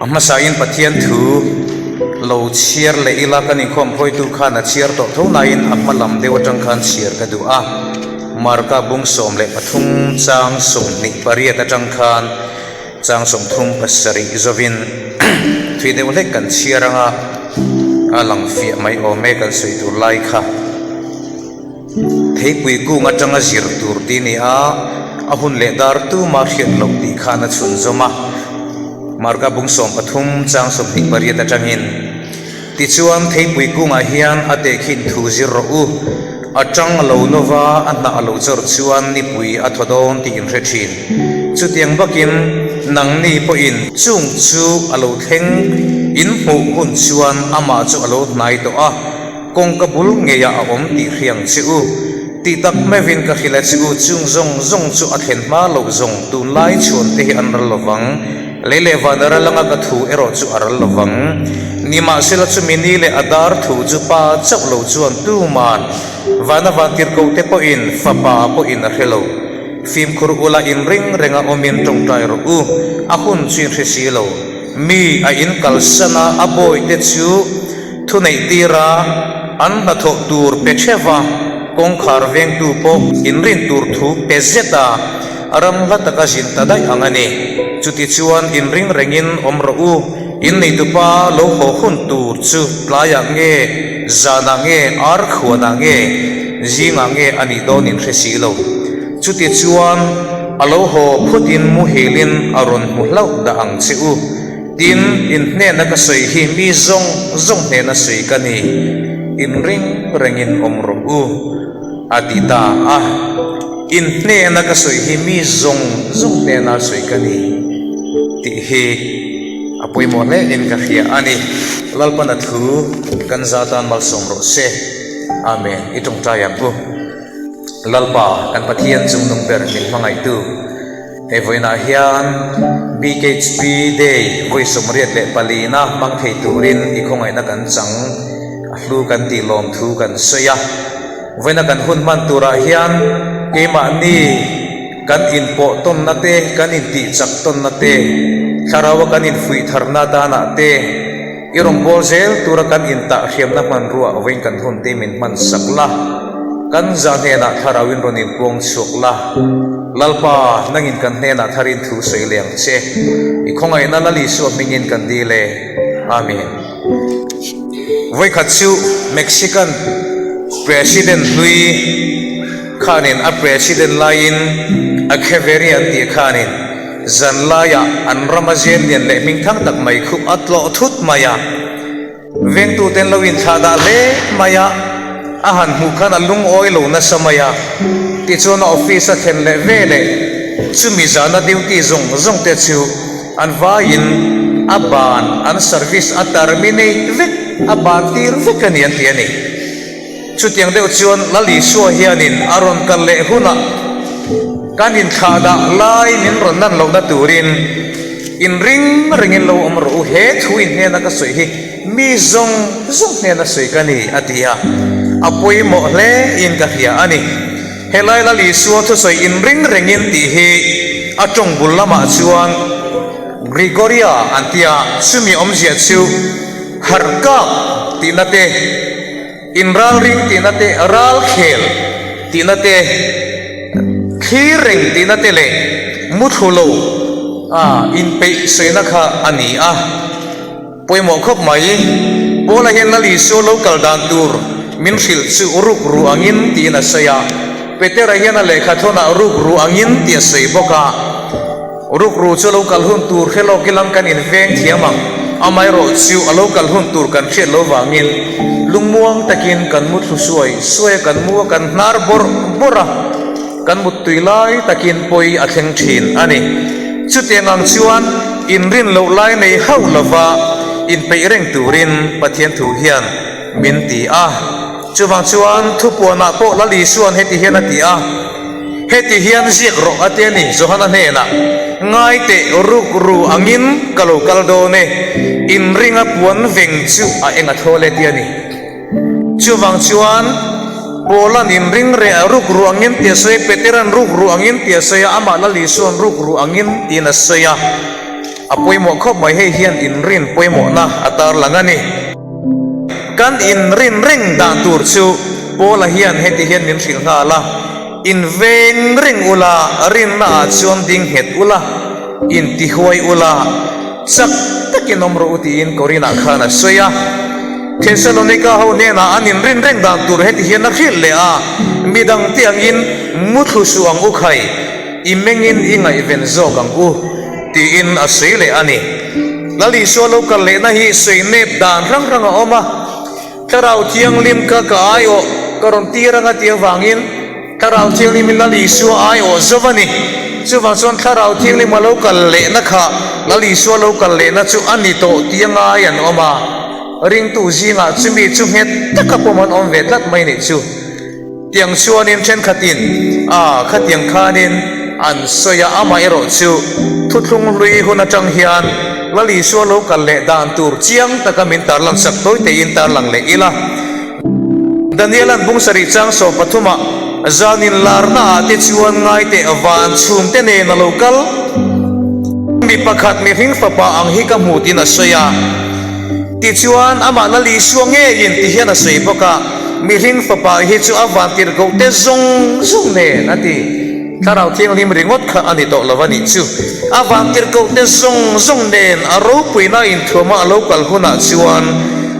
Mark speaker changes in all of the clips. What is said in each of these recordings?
Speaker 1: A hmasain Pathian thu lo chhiar leh ila kan inkhawm hawitu khan a chhiar tawh tho nain a hma lam deuh atang khan chhiar ka duh a. Marka bung 13 chang 28 atang khan chang 37 zawin thui deuh hlek kan chhiar anga a lang fiah mai awm e kan sawi tur lai kha. Theipui kung atanga zir tur ti ni a, a hun leh dar tuma hriat loh tih khan a chhunzawm a. Marka bung 13 chang 28 atangin, Tichuan theipui kungah hian a tehkhin thu zir rawh u, a tang a lo nova a hnah a lo chawr chuan nipui a thaw dawn tih in hre thin. Chutiang bakin nangni pawhin chung chu a lo thleng in hmuh hun chuan amah chu a lo hnai tawh a. Kawngka bul ngeiah a awm tih hriang che u. Tih tak meuhin ka hrilh a che u, chung zawng zawng chu a thlen hma loh zawng tunlai chhuan te hi an ral lovang. Lei leh van a ral anga ka thu erawh chu a ral lovang. Nimahsela chumi ni leh a dar thu chu pa chauh lo chuan tuman vana vantirhkoh te pawhin fapa pawhin a hre lo. Fimkhur ula inring renga awmin tawngtai rawh u, a hun chu in hre si lo. Mi a in kalsan a, a bawihte chu Thuneih tira an hnathawh tur pe theuh a, kawngkhar vengtu pawh inrin tur thu pe zet a, ram hla taka zin ta daih ang a ni. Chutichuan inring rengin awm rawh u, inneitupa lo haw hun tur chu tlaiah nge, zanah nge, ar khuanah nge, zingah nge a nih dawn in hre si lo. Chutichuan a lo haw phutin muhilin a rawn hmu hlauh dah ang che u. Tin, in hnena ka sawi hi mi zawng zawng hnena sawi ka ni, in ring rengin awm rawh u, a ti ta a. In hnena ka sawi hi mi zawng zawng hnena sawi ka ni tih hi a pawimawh hle in ka hria a ni. Lalpana thu kan za tan malsawm rawh se. Amen. I tawngtai ang u. Lalpa, kan Pathian chungnung ber min hmangaihtu. Hei vawiinah hian BKHP Day vawi 84 na hmang thei turin i khawngaihna kan chang a hlu kan tih lawmthu kan sawi a. Vawiina kan hun hman turah hian keimahni kan inpawh tawnna te, kan intihchak tawnna te, thlaraua kan infuih tharna danah te, i rawngbâwl zêl tura kan intahhriamna hmanrua vawiin kan hun te min hman sak la, kan za hnênah thlarauin rawn inpuang chhuak la. Lalpa, nangin kan hnênah tharin thu sawi leh ang che. I khawngaihna Lal Isua hmingin kan dil e. Amen. Vawikhat chu Mexican President hlui khanin a President laiin a Kheveri an tih khanin, Zan laiah an rama zen lian leh hming thang tak mai khup a tlawh thut mai a, vengtuten lo inthlah dah hle mai a, a han hmuh khan a lungawi lo nasa mai a, tichuan a office a thlen leh ve leh chumi zana duty zawng zawng te chu an vaiin a ban an service a terminate vek, a ban tir vek a ni an ti a ni. Chutiang deuh chuan Lal Isua hianin a rawn kal leh hunah kan inthlah dah lai min rawn nan lohna turin inring ringin lo awm rawh u, he thu in hnena ka sawi hi mi zawng zawng hnena sawi ka ni, a ti a, a pawimawh hle in ka hria a ni. Helai Lal Isua thusawi inring rengin tih hi a tawng bul lamah chuan Gregoria an ti a, chumi awmzia chu harh kak tihna te, Inralring tihna te, ralkhel tihna te, thlir reng tihna te leh muthlu lo a inpeih sawina kha a ni a. Pawimawh khawp mai. Paula hian Lal Isua lo kal dan tur min hrilh chu ruk ru angin tiin a sawi a. Petera hian a lehkha thawnah ruk ru angin tih a sawi bawk a. Ruk ru chu a lo kal hun tur hre lawk ilang kan inveng thiam ang. Amaherawh chu a lo kal hun tur kan hriat lo vangin lungmuang takin kan mu thlu suai suai a, kan mu a, kan hnar bawrh bawrh a, kan muttui lai takin pawi a thleng thin a ni. Chutiang ang chuan inrin loh lai nei hauh lova inpeih reng turin Pathian thu hian min ti a. Chuvang chuan thupuanah pawh Lal Isua'n heti hian a ti a, Heti hian ziak rawh a ti a ni, Johana hnenah, Ngai teh ruk ru angin ka lo kal dawn e, inringa puan veng chu a eng a thawl e ti a ni. Chuvang chuan Paula'n inring reh a ruk ru angin ti a sawi a, Petera'n ruk ru angin ti a sawi a, amah Lal Isua'n ruk ru angin tiin a sawi a. A pawimawh khawp mai hei hian inrin pawimawhna a tarlang a ni. Kan inrin reng dan tur chu Paula hian heti hian min hrilh nghal a, Inveng reng ula, rinna ah chuan ding nghet ula, intihuai ula, chak takin awm rawh u tiin Korinah khan a sawi a. Thesalonika ho hnenah an inrin reng dan tur heti hian a hrilh leh a, Midang te angin muthlu suh ang u khai, i mengin i ngaihven zawk ang u, tiin a sawi leh a ni. Lal Isua lo kal lehna hi sawi nep dan hrang hrang a awm a, Thlarau Thianghlim kha ka aiawh ka rawn tir anga tih avangin Thlarau Thianghlimin Lal Isua aiawh zo a ni. Chuvang chuan Thlarau Thianghlim a lo kal lehna kha Lal Isua lo kal lehna chu a ni tawh tih a ngai an awm a, ringtu zingah chumi chu nghet taka pawm an awm ve tlat mai nih chu. Tiang chuanin thenkhatin a khatiang khanin an sawi a, amaherawh chu thuthlung hlui hun atang hian Lal Isua lo kal leh dan tur chiang taka min tarlang sak tawi teiin tarlang leh ila. Daniela'n bung sarih chang 13 ah zanin larna ah te chuan ngai teh van chhungte nen a lo kal. Mi pakhat mihring fapa ang hi ka hmu tiin a sawi a. Tichuan, amah Lal Isua ngeiin ti hian a sawi bawk a, Mihring fapa hi chu a vantirhkoh te zawng zawng nen a ti. Thlarau Thianghlim ringawt kha a ni tawh lo a nih chu. A vantirhkoh te zawng zawng nen a ropuina inthuama a lo kal hunah chuan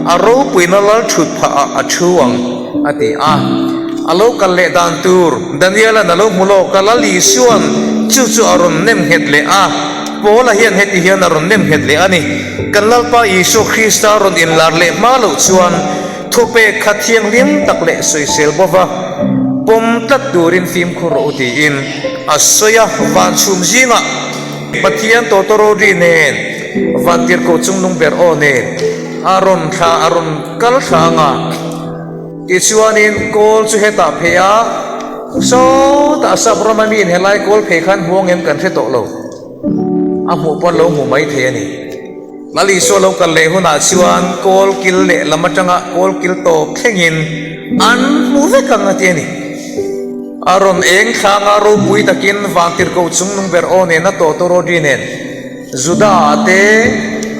Speaker 1: a ropuina lal thut phah ah a thu ang, a ti a. A lo kal leh dan tur Daniela'n a lo hmu lawk a, Lal Isua'n chu chu a rawn nem nghet leh a. Paula hian heti hian a rawn nem nghet leh a ni. Kan Lalpa Isua Krista rawn inlar leh hma loh chuan thupek kha thianghlim tak leh sawisel bova pawm tlat turin fimkhur rawh u tiin a sawi a. Van chhum zingah Pathian tawtawrawri nen van tirhkoh chungnung ber aw nen a rawn thla a rawn kal thla anga tichuanin kawl chu hetah phei a, sawtah sap rama miin helai kawl phei khan hmuang em kan hre tawh lo. A hmuh pawn lo hmu mai thei a ni. Lal Isua lo kal leh hunah chuan kawl kil leh lam atanga kawl kil tawp thlengin an hmu vek ang a ti a ni. A rawn eng thlanga ropui takin vantirhkoh chungnung ber aw nen a tawh tawh Rodri nen Juda-ah te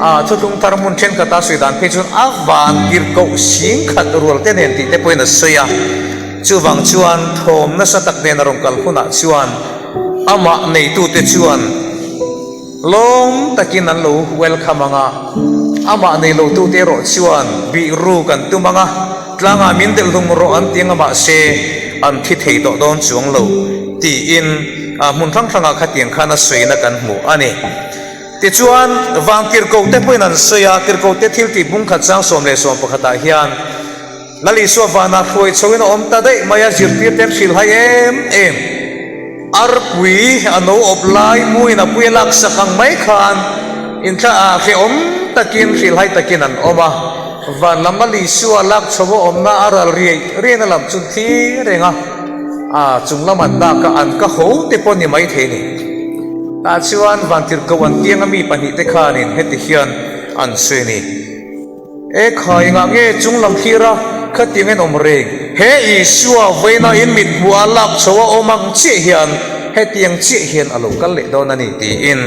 Speaker 1: a thuthlung thar hmun thenkhat a sawi dan phei chuan a vantirhkoh singkhat rual te nen tih te pawhin a sawi a. Chuvang chuan thawm nasa tak nen a rawn kal hunah chuan Amah neitute chuan lawm takin an lo welcome ang a, amah nei lotute erawh chuan bih ruk an tum ang a, tlangah min delh hlum rawh an ti ang a, mahse an thi thei tawh dawn chuang lo tiin hmun hrang hrangah khatiang khan a sawina kan hmu a ni. Tichuan, vangtirhkohte pawhin an sawi a, tirhkohte thiltih bungkhat chang 11 ah hian, Lal Isua vanah hruai chhoin a awm ta daih mai a, zirtirte an hrilhhai em em. Arpui a no awp lai muin a pui a laksak ang mai khan inthla ah hrehawm takin hrilhhai takin an awm a. Van lam Lal Isua lak chho a awmna a ral riai riaina lam chu thi reng a, a chung lam an dak a, an ka ho te pawh ni mai thei a ni. Tah chuan vantirhkoh an kianga mi pahnihte khanin heti hian an sawi a ni. E khai ngah nge chung lam thlir a khatiang en awm reng? He Isua vawiina in mit hmuh a lak chho a awm ang chiah hian hetiang chiah hian a lo kal leh dawn a ni tiin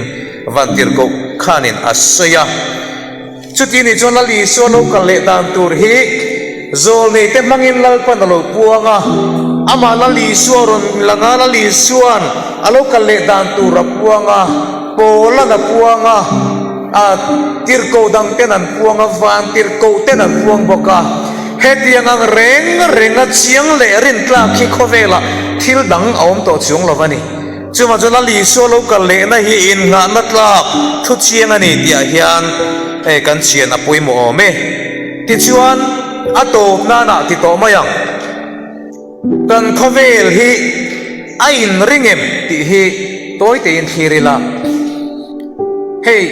Speaker 1: Vantirhkoh khanin a sawi a. Chuti nih chuan Lal Isua lo kal leh dan tur hi zawlneite hmangin Lalpan a lo puang a, amah Lal Isua rawn lang a, Lal Isua'n a lo kal leh dan tur a puang a, Paula'n a puang a. A tirhkoh dang ten an puang a, van tirhkoh ten an puang bawk a. Hetiang ang reng renga chiang leh rintlak hi khawvelah thil dang a awm tawh chuang lo a ni. Chuvang chuan Lal Isua lo kal lehna hi innghahna tlak thu chiang a ni tihah hian hei kan chian a pawimawh awm e. Tichuan a tawp nanah ti tawh mai ang. Kan khawvel hi a inring em tih hi tawi tein thlir ila. Hei,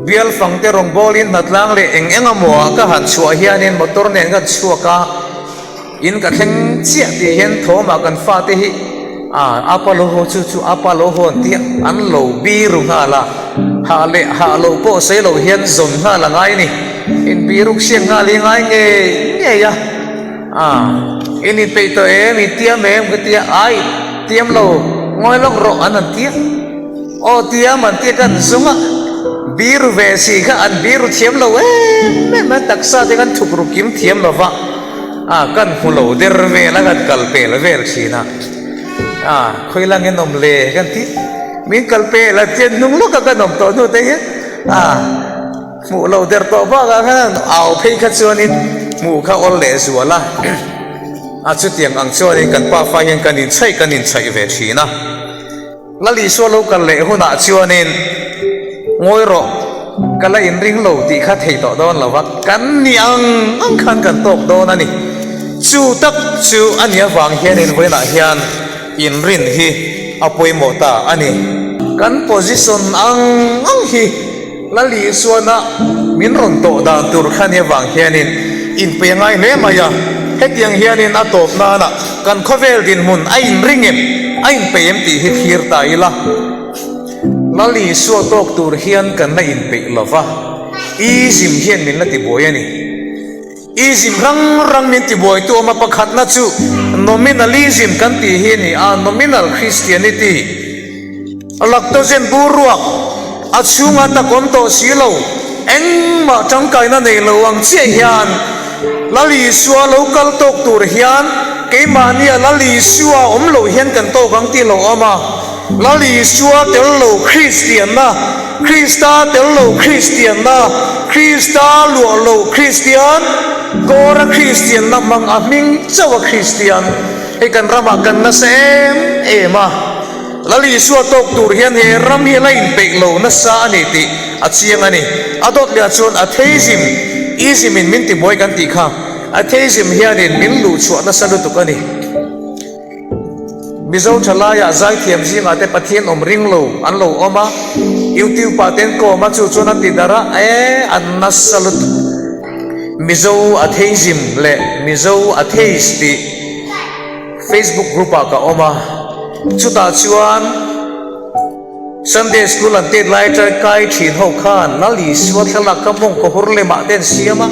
Speaker 1: bial fangte rawngbawlin hnatlang leh eng eng amaw ah ka han chhuah hianin motor nen kan chhuak a, in ka thleng chiah tih hian thawmah kan fate hi a apa lo haw chu chu apa lo haw an tia an lo biru nghal a, hah leh hah loh pawh sawi loh hian zawn nghal a ngai a ni. Inbiruk siak nghal hi ngai ngei ngei a. A, in inpeih tawh em? I tiam em? Ka ti a, Ai, tiam lo, ngawi lawk rawh an han ti a. Aw tia man tia kan zung a, biru ve si kha an biru thiam lo em em a, taksa te kan thuk ru kim thiam lo va, a kan hmu lo der vel a kan kal pel vel thin a, a khawi lang in awm le kan ti, min kal pel a tia hnung lawk a kan awm tawh hnu te hian a hmuh lo der tawh bakah khan au phei kha chuanin hmuh kha awl leh zual a, a chutiang ang chuanin kan pafa hian kan inchhaih kan inchhaih ve thin a. Lal Isua lo kal leh hunah chuanin, Ngawi rawh, ka la inring lo tih kha thei tawh dawn lo va, kan ni ang ang khan kan tawk dawn a ni. Chu tak chu a nih avang hianin vawiinah hian inrin hi a pawimawh ta a ni. Kan position ang ang hi Lal Isuana min rawn tawh dan tur kha nia vang hianin inpe ngai hle mai a, hetiang hianin a tawp nana kan khawvel dinhmun a inring em, a inpeih em tih hi thlir ta ila. Lal Isua tawk tur hian kan la inpeih lo va, ism hian min la tibuai a ni. Ism rang rang min tibuaitu awm a, pakhatna chu nominalism kan tih hi a ni a, nominal Christianity. Lactogen bur ruak a chhunga tak awm tawh si lo, engmah tangkaina nei lo ang chiah hian Lal Isua lo kal tawk tur hian keimahnia Lal Isua awm loh hian kan tawk ang tih lo awm a. Lal Isua tel lo Kristianna, Krista tel lo Kristianna, Krista luah lo Kristian, Kawra Kristianna hmang a hming chauh a Kristian. Hei kan ramah kan nasa em em a. Lal Isua tawk tur hian he ram hi a la inpeih lo nasa a ni tih a chiang a ni. A dawt leh ah chuan atheism, ism in min tibuai kan tih kha, atheism hianin min luhchhuah nasa lutuk a ni. Mizo thalaiah zaithiam zingah te Pathian awm ring lo an lo awm a, YouTube ah te an kawm a, chu chuan an ti darh a, e an nasa lutuk. Mizo atheism leh Mizo atheist tih Facebook group ah ka awm a, chutah chuan Sunday school an tet lai atang kai thin ho khan Lal Isua thlalak kha mawng kaw hur lemah te an siam a,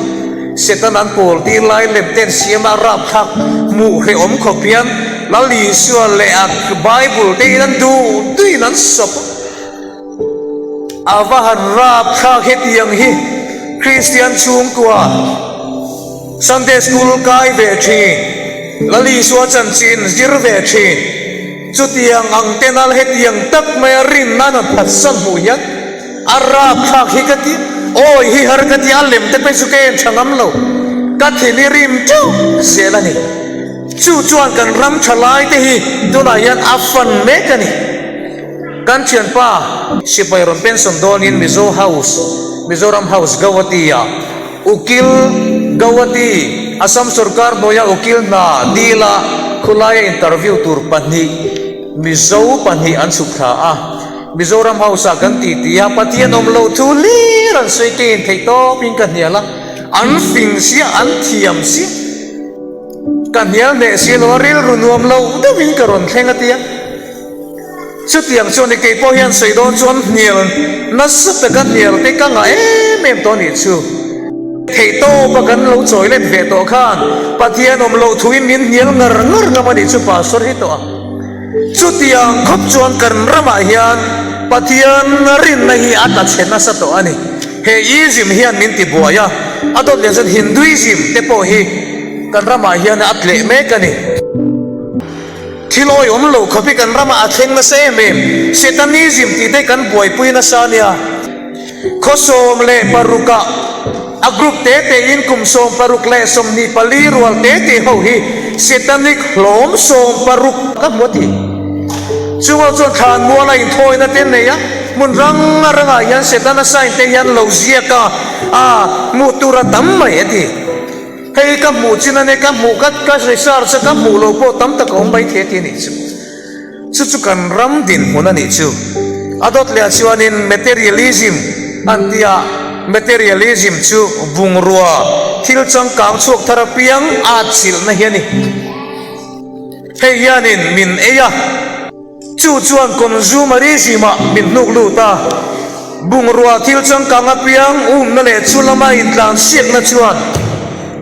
Speaker 1: Satan an pawl tir lai lem te an siam a, rapthlak hmuh hrehawm khawp hian Lal Isua leh a Bible te in an duh duhin an sawp a. A va han rapthlak hetiang hi Kristian chhungkua Sunday school kai ve thin, Lal Isua chanchin zir ve thin, chutiang ang ten a hetiang tak maia rinna an han phatsan hmuh hian a rapthlak hi ka ti, awi hi har ka ti, a lem te phei chu ka en tha ngam lo, ka thin i rim teuh zel a ni. Chu chuan kan ram tha lai te hi tunah hian a fan mek a ni. Kan thianpa sipai rawn pension dawnin Mizo House, Mizoram House, Gauhati-ah Ukil Gauhati, Assam sorkar hnuaia ukil hna dila khulaia interview tur pahnih Mizo pahnih an chhuk thla a. Mizoram House-ah kan titi a, Pathian awm loh thu hlir an sawi keiin theih tawpin ka hnial a, an fing sia, an thiam sia. Ka hnial hneh si lo a, rilru nuam lo deuhin ka rawn thleng a tia. Chutiang chuan i kei pawh hian sawi dawn chuan hnial nasa taka hnial te ka ngah em em tawh a nih chu. Theihtawpa kan lo chawi let ve tawh khan Pathian awm loh thuin min hnial ngar ngar ngam a nih chu Pastor hi tawh a. Chutiang khawp chuan kan ramah hian Pathian rinna hi a tla chhe nasa tawh a ni. He ism hian min ti buai a, a dawt leh chuan Hinduism te pawh hi kan ramah hian a tleh mek a ni. Thil awihawm lo khawp hi kan ramah a thleng nasa em em. Satanism tih te kan buaipui nasa a nia. Khaw 16 ah a group te te in kum 64 rual te te ho hi Satanic hlawm 60 ka hmu a ti. Chungo chuan thlan mual a inthawina te nei a, hmun rang rangah hian Setana sign te hian lo ziak a, a hmuh tur a tam mai a ti. Hei ka hmuh chin a nia, ka hmuh ka ka research a ka hmuh loh pawh tam tak a awm mai thei a ti a nih chu. Chu chu kan ram dinhmun a nih chu. A dawt leh ah chuanin materialism an ti a, materialism chu bungrua thil changkang chhuak thar apiang at chilhna hi a ni. Hei hianin min ei a. Chu chuan consumerism ah min hnuk lut a, bungrua thil changkang apiang umna leh chu lama intlan siakna chuan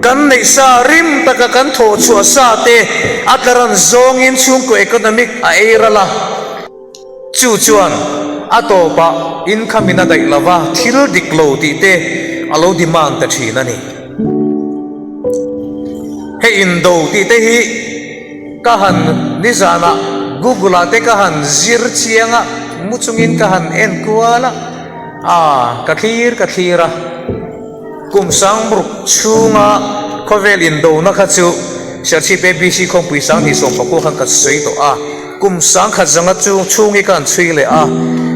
Speaker 1: kan neih sa rim taka kan thawh chhuah sa te a tlaran zawngin chhungkaw economic a ei ral a. Chu chuan. a tawpah income in a daih lo va, thil dik lo tih te a lo demand ta thin a ni. Hei indo tih te hi ka han nizanah Google ah te ka han zir chiang a, mu chungin ka han en kual a, ah ka thlir ka thlir a. Kum Sangruk chhunga khawvel indona kha chu Serchhip ABC khawmpui Sanghnih Sawmpakua khan ka sawi tawh a, kum 10,000 zanga chhung hi ka han chhui leh a.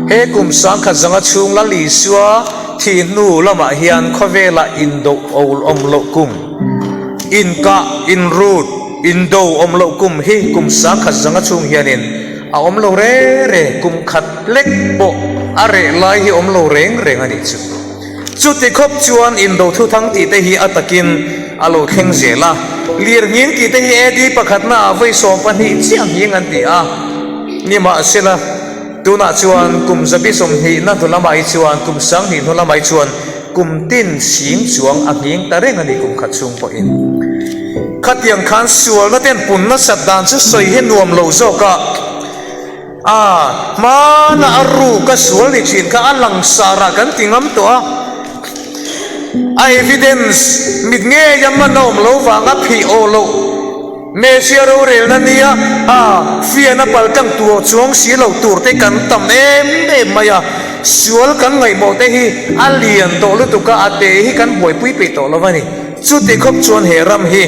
Speaker 1: He kum 10,000 zanga chhung Lal Isua thih hnu lamah hian khawvela indo awm loh kum, inkah, inrut, indo awm loh kum hi kum 10,000 zanga chhung hianin a awm lo re re, kum khat lek pawh a reh lai hi awm lo reng reng a nih chu. Chuti khawp chuan indo thuthang tih te hi a takin a lo thleng zel a, lirnghing tih te hi AD pakhatna ah vawi 12 chiah nghing an ti a. Nimahsela, tunah chuan kum zabi sawmhnihna hnu lamah hi chuan kum 20 hnu lamah hi chuan kum tin sing chuang a nghing ta reng a ni kum khat chhung pawhin. Khatiang khan sualna ten pun nasat dan chu sawi hi nuam lo zawk a. A, hmana a ruk a sual ni thin kha a langsar ah kan ti ngam tawh a, a evidence mit ngei a man a awm lo vang a phih aw loh Messia rorelna nia a fian a paltlang tur chuang si lo tur te kan tam em em mai a, sual kan ngaihmawh te hi a lian tawh lutuk a, a te hi kan buaipui peih tawh lo a ni. Chuti khawp chuan he ram hi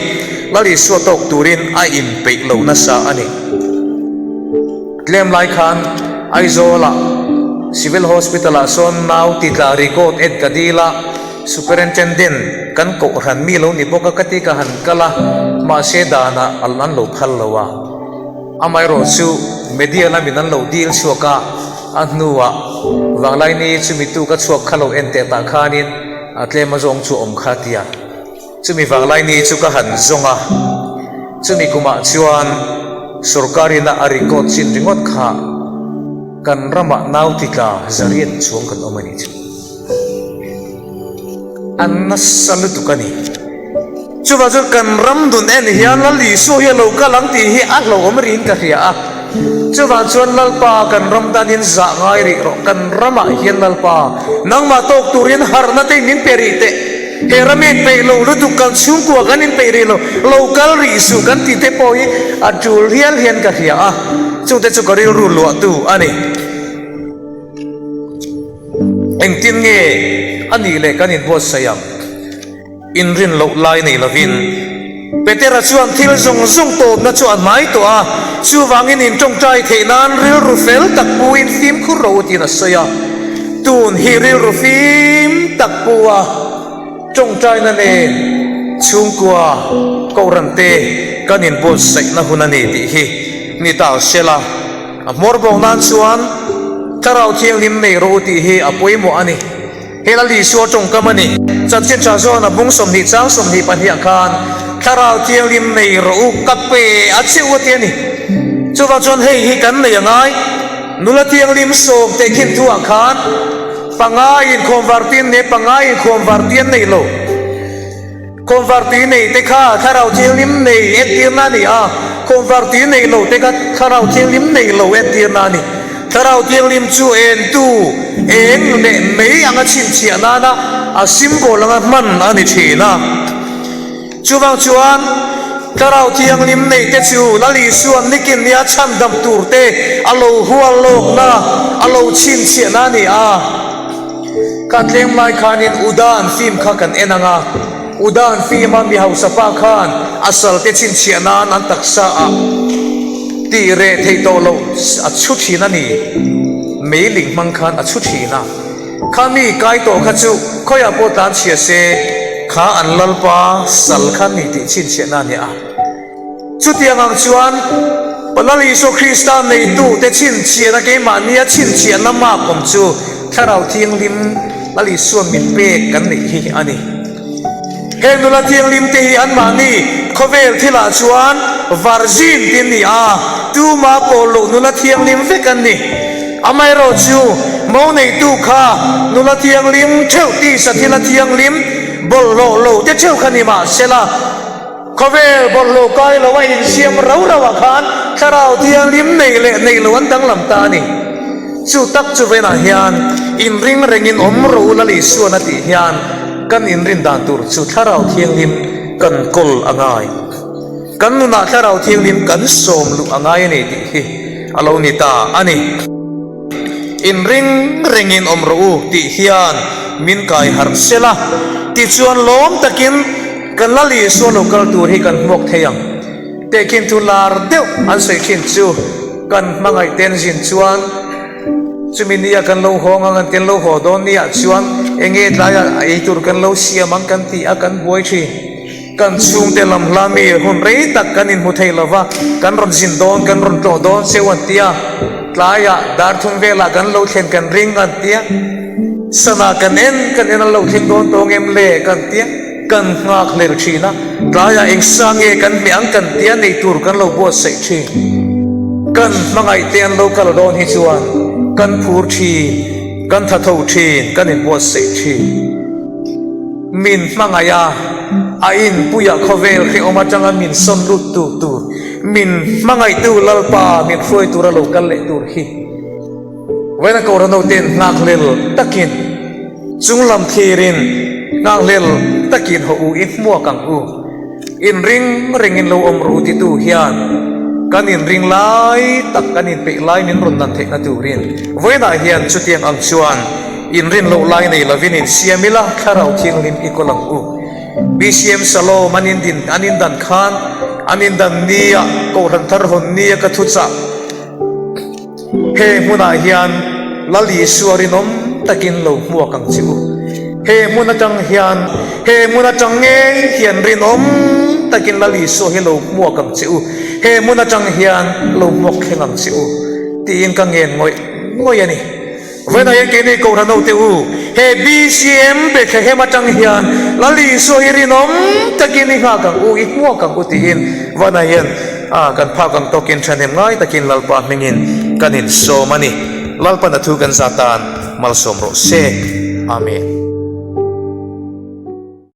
Speaker 1: Lal Isua tawk turin a inpeih lo nasa a ni. Tlem lai khan Aizawlah Civil Hospital-ah sawn nau titla record en ka dil a, Superintendent kan kohhran mi lo ni bawk a ka ti ka han kal a, mahse danah an lo phal lo a. Amaherawh chu media lamin an lo dil chhuak a, a hnuah Vanglaini chumi tu ka chhuak kha lo en teh tah khanin a tlem a zawng chu awm kha tia. Chumi Vanglaini chu ka han zawng a, chumi kumah chuan sorkarina a record chin ringawt kha kan ramah nau titla zariat chuang kan awm a ni chu. A nasa lutuk a ni. Chuvang chuan kan ram dun en hian Lal Isua hi a lo kal ang tih hi a hlauhawm rihin ka hria a. Chuvang chuan Lalpa kan ram danin zah ngai rih rawh, kan ramah hian Lalpa nangmah tawk turin harhna te min pe rih teh. He ram inpeih lo lutuk kan chhungkua kan inpeih rih lo, lo kal rih suh kan tih te pawh hi a tul hial hian ka hria a, chungte chu ka rilru luahtu a ni. Engtin nge a nih leh kan inbuatsaih ang? Inrin loh lai nei lovin Petera chuan thil zawng zawng tawpna chu a hnai tawh a, chuvangin intawngtai theih nan rilru fel tak puin fimkhur rawh u tiin a sawi a. Tun hi rilru fim tak pu a tawngtaina nen chhungkua Kohhran te kan inbuatsaihna hun a ni tih hi ni ta sela, a hmawr bawk nan chuan Thlarau Thianghlim nei rawh u tih hi a pawimawh a ni. He Lal Isua tawngkam a ni. Chanchin tha zawn a bung 20 chang 22 ah khan Thlarau Thianghlim nei rawh u ka pe a che u a ti a ni. Chuvang chuan hei hi kan nei a ngai. Nula Thianghlim sawm teh khin thu ah khan panga inkhawm vartian nei panga inkhawm vartian nei lo. Khawnvartui nei te kha Thlarau Thianghlim nei entirna a ni a, khawnvartui nei lo te kha Thlarau Thianghlim nei lo entirna a ni. Thlarau Thianghlim chu entu eng leh mei anga chhinchhiah nana a symbol anga hman a ni thin a. Chuvang chuan Thlarau Thianghlim nei te chu Lal Isuan nikin nia chhandam tur te a lo hual lawkna, a lo chhinchhiahna a ni a. Ka tlem lai khanin Udan film kha kan en ang a, Udan film a mi hausa pa khan a salte chhinchhiah nan an taksa ah tih reh theih tawh loh a chhu thin a ni, meiling hmang khan a chhu thin a, kha mi kai tawh kha chu khawiah pawh tlan chhia se kha an lalpa sal kha ni tih chhinchhiah na a ni a. Chutiang ang chuan Lal Isua Krista neitute chhinchhiahna keimahnia chhinchhiahna mak awm chu Thlarau Thianghlim Lal Isua min pek kan neih hi a ni. Heng nula thianghlimte hi anmahni khawvel thilah chuan virgin te an ni a, tuma pawl loh nula thianghlim vek an ni. Amaherawhchu mo neitu kha nula thianghlim theuh tisa thila thianghlim bawlhhlawh lo te theuh kha ni mahsela, Khawvel bawlhhlawh kai lo a insiam rau rau ah khan Thlarau Thianghlim nei leh nei lo an danglam ta a ni. Chu tak chu venah hian inring rengin awm rawh u Lal Isuan a tih hian kan inrin dan tur chu Thlarau Thianghlim kan kawl a ngai. Kan nunah Thlarau Thianghlim kan sawm luh a ngai a ni tih hi a lo ni ta a ni. Inring rengin awm rawh u tih hian min kai harh sel a, tichuan lawm takin kan Lal Isua lo kal tur hi kan hmuak thei ang. Tehkhin thu lar deuh an sawi thin chu kan hmangaih ten zin chuan chumi nia kan lo haw ang an ti an lo haw dawn nia chuan enge tlaiah ei tur kan lo siam ang kan ti a kan buai thin. Kan chhungte lam hla mi hun rei tak kan inhmu thei lo va, kan rawn zin dawn, kan rawn tlawh dawn cheu an ti a, tlaiah dar thum velah kan lo thlen kan ring an ti a, sana kan en kan en an lo thleng dawn tawng em le kan ti a, kan nghak hlel thin a, tlaiah eng sa nge kan hmeh ang kan ti a, nei tur kan lo buatsaih thin. Kan hmangaihte an lo kal dawn hi chuan kan phur thin, kan thatho thin, kan inbuatsaih thin. Min hmangaih a, a inpuia khawvel hrehawm atanga min sawn lut tu tur, min hmangaihtu Lalpa min hruai tura lo kal leh tur hi vawiin a Kohhran hoten nghakhlel takin chunglam thlirin nghakhlel takin haw u i hmuak ang u. Inring ringin lo awm ru titu hian kan inring lai tak kan inpeih lai min rawn dan theihna turin vawiinah hian chutiang ang chuan inrin loh lai nei lovin insiam ila Thlarau Thianghlim i kawl ang u. BCM Shalom an indin an indan khan an indan nia Kohhran thar hawn nia ka thuchah He hmunah hian Lal Isua rinawm takin lo hmuak ang che u. He hmun atang hian, he hmun atang ngei hian rinawm takin Lal Isua hi lo hmuak ang che u. He hmun atang hian lo hmuak thleng ang che u, tiin ka ngen ngawih ngawih a ni. Vawiinah hian keini Kohhran hote u, he BCM Bethlehem atang hian Lal Isua hi rinawm takin i nghak ang u, i hmuak ang u tiin vawiinah hian A, kan phak ang tawkin thahnem ngai takin Lalpa hmingin kan insawm a ni. Lalpan a thu kan zah tan malsawm rawh se. Amen.